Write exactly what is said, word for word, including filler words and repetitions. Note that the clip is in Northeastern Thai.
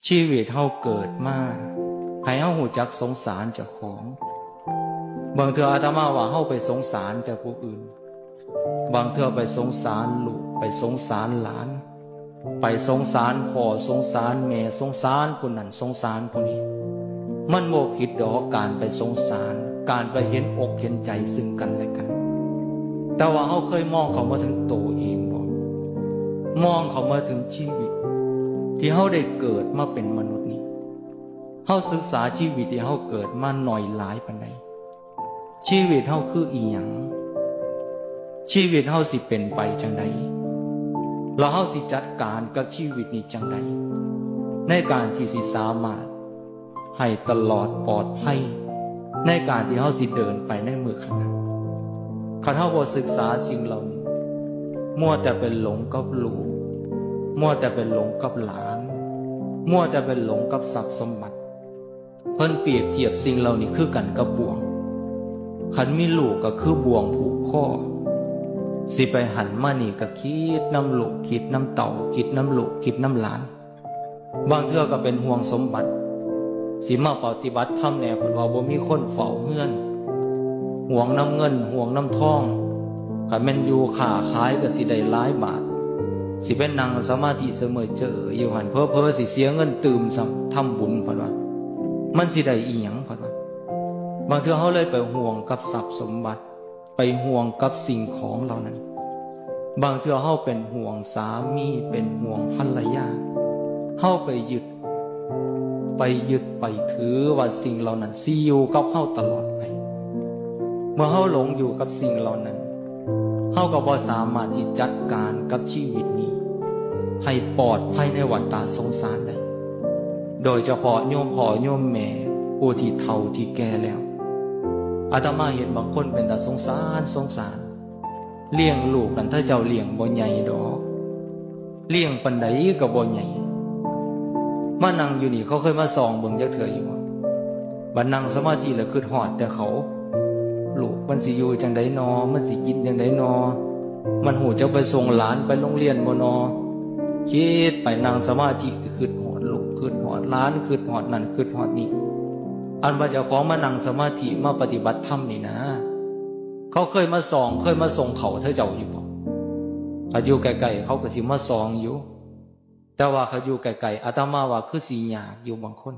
ชีวิตเฮาเกิดมา ให้เฮารู้จักสงสารเจ้าของ บางเทื่ออาตมาว่าเฮาไปสงสารแต่ผู้อื่น บางเทื่อไปสงสารลูก ไปสงสารหลาน ไปสงสารพ่อ สงสารแม่ สงสารผู้นั้น สงสารผู้นี้ มันบ่ผิดดอกการไปสงสาร การไปเห็นอกเห็นใจซึ่งกันและกัน แต่ว่าเฮาเคยมองเข้ามาถึงตัวเองบ่ มองเข้ามาถึงชีวิต ที่เฮาได้เกิดมาเป็นมนุษย์นี้ เฮาศึกษาชีวิตที่เฮาเกิดมาน้อยหลายปานใด ชีวิตเฮาคืออีหยัง ชีวิตเฮาสิเป็นไปจั่งใด แล้วเฮาสิจัดการกับชีวิตนี้จั่งใด ในการที่สิสามารถให้ตลอดปลอดภัย ในการที่เฮาสิเดินไปในมื้อข้างหน้า คันเฮาบ่ศึกษาสิ่งเหล่านี้ มัวแต่ไปหลงกับลูก มัวแต่ไปหลงกับหลาน มัวแต่ไปหลงกับทรัพย์สมบัติ เพิ่นเปรียบเทียบสิ่งเหล่านี้คือกันกับบ่วง คันมีลูกก็คือบ่วงผูกคอ สิไปหั้นมานี่ก็คิดนำลูก คิดนำเต้า คิดนำลูก คิดนำหลาน บางเทื่อก็เป็นห่วงสมบัติ สิมาปฏิบัติธรรมแหน่ เพิ่นว่าบ่มีคนเฝ้าเฮือน ห่วงนำเงิน ห่วงนำทอง คันแม่นอยู่ค้าขายก็สิได้หลายบาท สิไปนั่งสมาธิเสมอเจออยู่หั่น เผลอๆ สิเสียเงินตื่มซ้ำ ทำบุญ เพิ่นว่า มันสิได้อีหยัง เพิ่นว่า บางเทื่อเฮาเลยไปห่วงกับทรัพย์สมบัติ ไปห่วงกับสิ่งของเหล่านั้น บางเทื่อเฮาเป็นห่วงสามี เป็นห่วงภรรยา เฮาไปยึด ไปยึดไปถือว่าสิ่งเหล่านั้นสิอยู่กับเฮาตลอดไป เมื่อเฮาหลงอยู่กับสิ่งเหล่านั้น เฮาก็บ่สามารถที่จัดการกับชีวิตนี้ ให้ปลอดภัยในวัฏฏะสงสารได้ โดยเฉพาะโยมพ่อโยมแม่ผู้ที่เฒ่าที่แก่แล้ว อาตมาเห็นบางคนเป็นตาสงสาร สงสาร เลี้ยงลูกนั่นถ้าเจ้าเลี้ยงบ่ใหญ่ดอก เลี้ยงปานใดก็บ่ใหญ่ มานั่งอยู่นี่เขาเคยมาส่องเบิ่งจักเทื่ออยู่บ่ บัดนั่งสมาธิแล้วคิดฮอดแต่เขา ลูกมันสิอยู่จั่งใดนอ มันสิกินจั่งใดนอ มันฮู้จักไปส่งหลานไปโรงเรียนบ่นอ คิดไปนั่งสมาธิก็คิดฮอดลูก คิดฮอดหลาน คิดฮอดนั่น คิดฮอดนี่ อันว่าเจ้าของมานั่งสมาธิมาปฏิบัติธรรมนี่นะ เขาเคยมาส่อง เคยมาส่งเขาเธอเจ้าอยู่บ่ เขาอยู่ไกลๆ เขาก็สิมาส่องอยู่ แต่ว่าเขาอยู่ไกลๆ อาตมาว่าคือสิยากอยู่บางคน